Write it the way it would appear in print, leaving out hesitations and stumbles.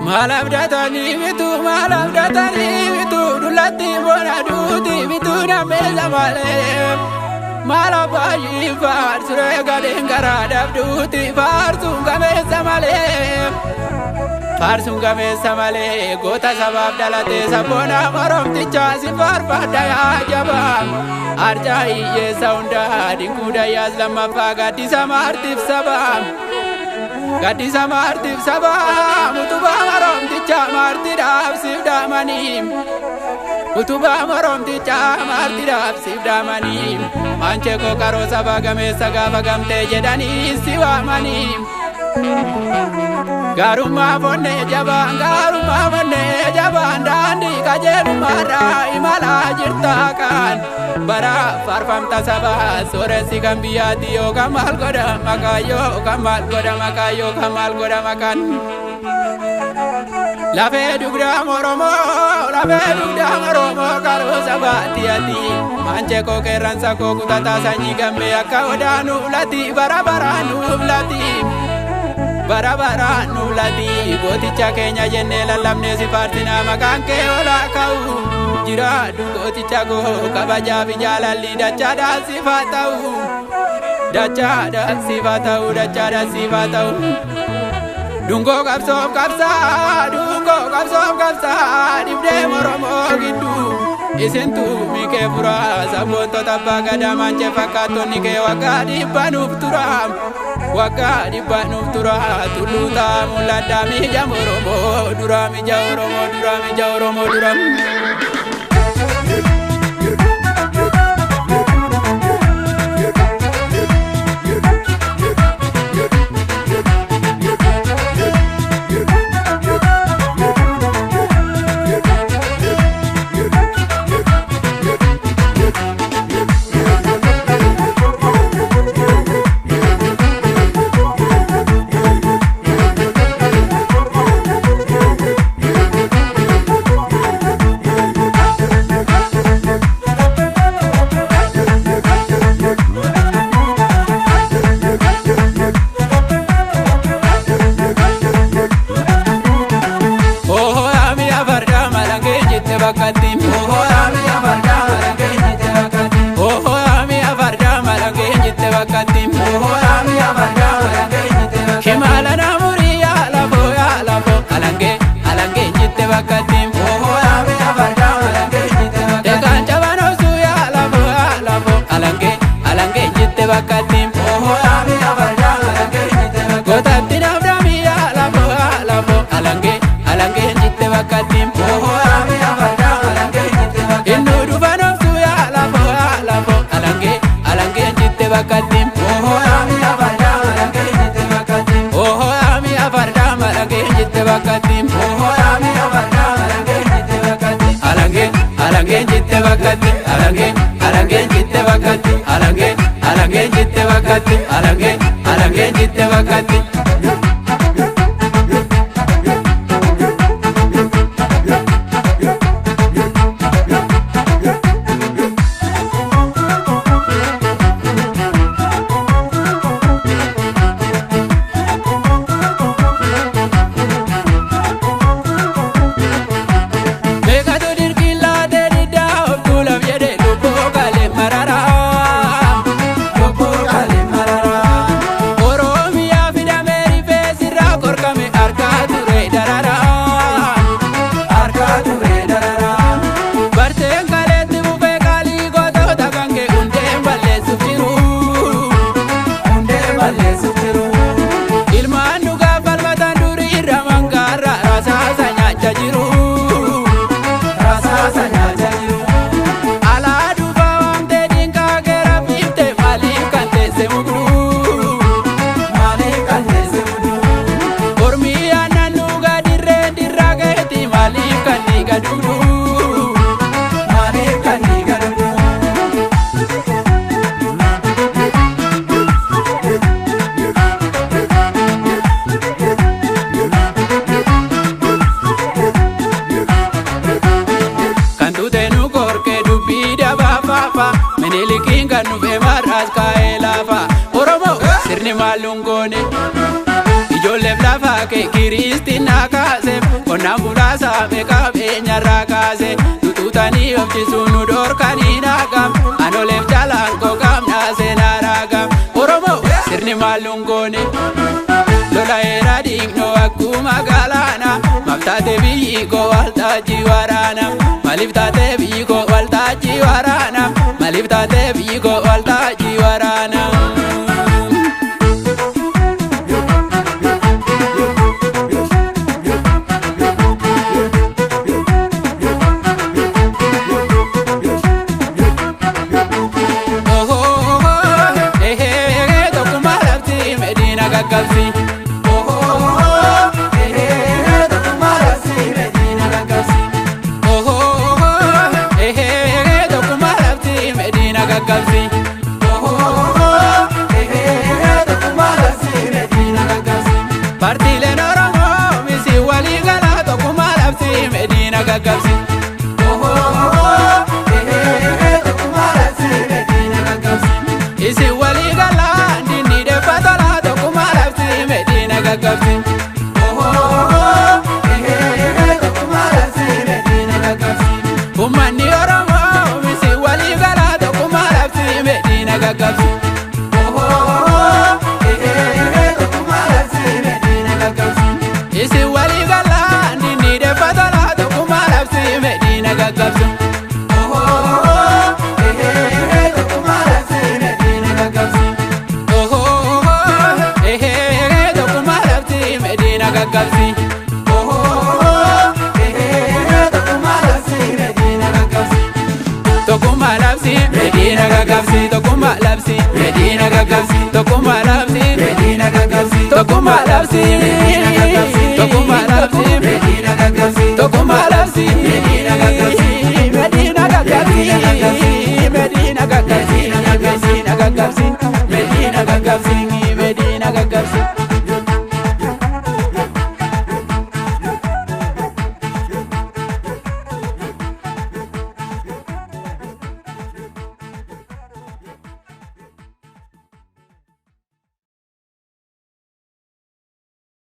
Maal abdatanii bitu, maal abdatanii bitu, dullatti bona duuti bitu nameessa malee. Maal abbaayyii faarsure galiin garaa dhabduuti faarsuun gameessa malee. Faarsuun gameessa malee goota sabaaf dhalatee sabboona Oromtichaa si faarfadha yaa jabaa. Arjaa hiyyeessa hundaa Dinquu Dayyaas lammaffaa gaaddisa maartiif sabaa. Gaaddisa maartiif sabaa utubaa Oromtichaa maartiidhaaf siif dhaamanii. Utubaa Oromtichaa maartiidhaaf siif dhaamanii. Maanchee koo qaroo sabaa gameessa gaafa gamtee jedhanii si waamanii. Gaarummaa fonnee jabaan, gaarummaa fonnee jabaan, daandii qajeelummaarraa imalaa jirtaa kaan. Bara faarfamta sabaa sooressi kan biyyaatti yoo kan maal godha maqaa, yoo kan maal godha maqaa, yoo kan maal godha maqaan. Lafee dugdaa Oromoo, lafee dugdaa Oromoo qaroo sabaatti ati. Maanchee koo qeerransa koo kutataa sanyii gammee akka odaa nuuf lati, bara baraan nuuf lati. Bara baraan nuuf lati, gooticha keenya jennee lallabnee si faarsinaa, maqaan kee olaa ka'u. Jiraadhu gooticha koo, kabajaa fi jaalalli dachaadhaan siif haa ta'u. Dachaadhaan siif haa ta'u, dachaadhaan siif haa ta'u. Dungoo qabsoof qabsaa, dungoo qabsoof qabsaa, dhibdee Oromoo gidduu. Isintu mikee furaa, sabboontota abbaa gadaa maanchee fakkaattonni kee waggaa 100 nuuf tura. Waggaa 100 nuuf tura, tulluu ta'a mul'adhaa mija Oromoo dura, mija Oromoo dura, mija Oromoo dura. Ohoo yaamiya fardaa malangee jette bakkatti. Ohoo yaamiya fardaa malangee jette bakkatti. Ohoo yaamiya fardaa malangee jette bakkatti. Ohoo yaamiya fardaa malangee jette bakkatti. Shimala namurii yaa lafoo, yaa lafoo, alangee alangee jette bakkatti. Ohoo yaamiya fardaa malangee jette bakkatti. Ekaan cabanoosu yaa lafoo, yaa lafoo, alangee alangee jette bakkatti. Ohoo yaamiya fardaa malangee jette bakkatti. Gootatti naaf yaa lafoo, yaa lafoo, alangee alangee jette bakkatti. Ohoo yaamiya fardaa malangee jette bakkatti. Innu dhufan obsu yaa lafoo, yaa lafoo, alangee alangee jette bakkatti. Ohoo yaamiya fardaa malangee jette bakkatti. Ohoo yaamiya fardaa malangee jette bakkatti. Ohoo yaamiya fardaa malangee jette bakkatti. Alangee alangee jette bakkatti. Alangee alangee jette bakkatti. Alangee alangee jette bakkatti. Alangee alangee jette bakkatti. Beekatu dirqii laatee diddaa of tuulaaf jedhee lubbuu kalee mararaa. Lubbuu kalee mararaa. Oromiyaa fidamee rifeensirraa korkame harkaa ture dararaa. Harkaa ture dararaa. Barteen kaleetti bufee qaalii gootota kan kee hundeen balleessuuf jiru. Hundeen balleessuuf jiru. Ilmaan dhugaa falmatan durii irra mangaarra rasaasa nyaachaa jiru. Rasaasa nyaachaa jiru. Alaa dhufa waamtee dinqaa keera fiiftee maaliif kan teesse mugduu? Maaliif kan teesse mugduu? Ormii aannan dhugaa dirreen dirraa keetii maaliif kan dhiiga dugduu? Maaliif kan dhiiga dugduu? Kan tuute nu korkee dubbii dabaafafa, Minilikiin kan dhufe mar'aas kaa'ee laafa. Oromoo sirni maalluun goone ijoollee Qe'eef lafa kee kiristinaa kaase, qonnaan bulaa saame qabeenyarraa kaase, tutuutanii oomishisuun nu dhorkanii naagam, anoleef jalaan koo qabnaa seenaa raagam. Oromoo sirni maalluun goone lola heeraa dhiignoo akkuma galaana, maaf taate biyyi koo waltajjii waraana, maaliif taate biyyi koo waltajjii waraana, maaliif taate biyyi koo waltajjii waraana. Tokkummaa labsii Medina gaggabsi. Tokkummaa labsii Medina gaggabsi. Tokkummaa labsii Medina gaggabsi. Tokkummaa labsii Medina gaggabsi. Paartiileen Oromoo misi walii galaa, tokkummaa labsii Medina gaggabsi. Tokkummaa labsii Medina gaggabsi. Isin walii galaa dinni deeffatolaa, tokkummaa labsii Medina gaggabsi. Tokkummaa labsii Medina gaggabsi. Uummanni Oromoo misi walii galaa, tokkummaa labsii Medina gaggabsi. Tokkummaa labsii Medina gaggabsi. Isin walii galaa dinni deeffatolaa, tokkummaa labsii Medina gaggabsi. Tokkummaa labsii Medina gaggabsi. Tokkummaa labsii Medina gaggabsi. Tokkummaa labsii Medina gaggabsi. Tokkummaa labsii Medina gaggabsi. Tokkummaa labsii Medina gaggabsi. Tokkummaa labsii Medina gaggabsi.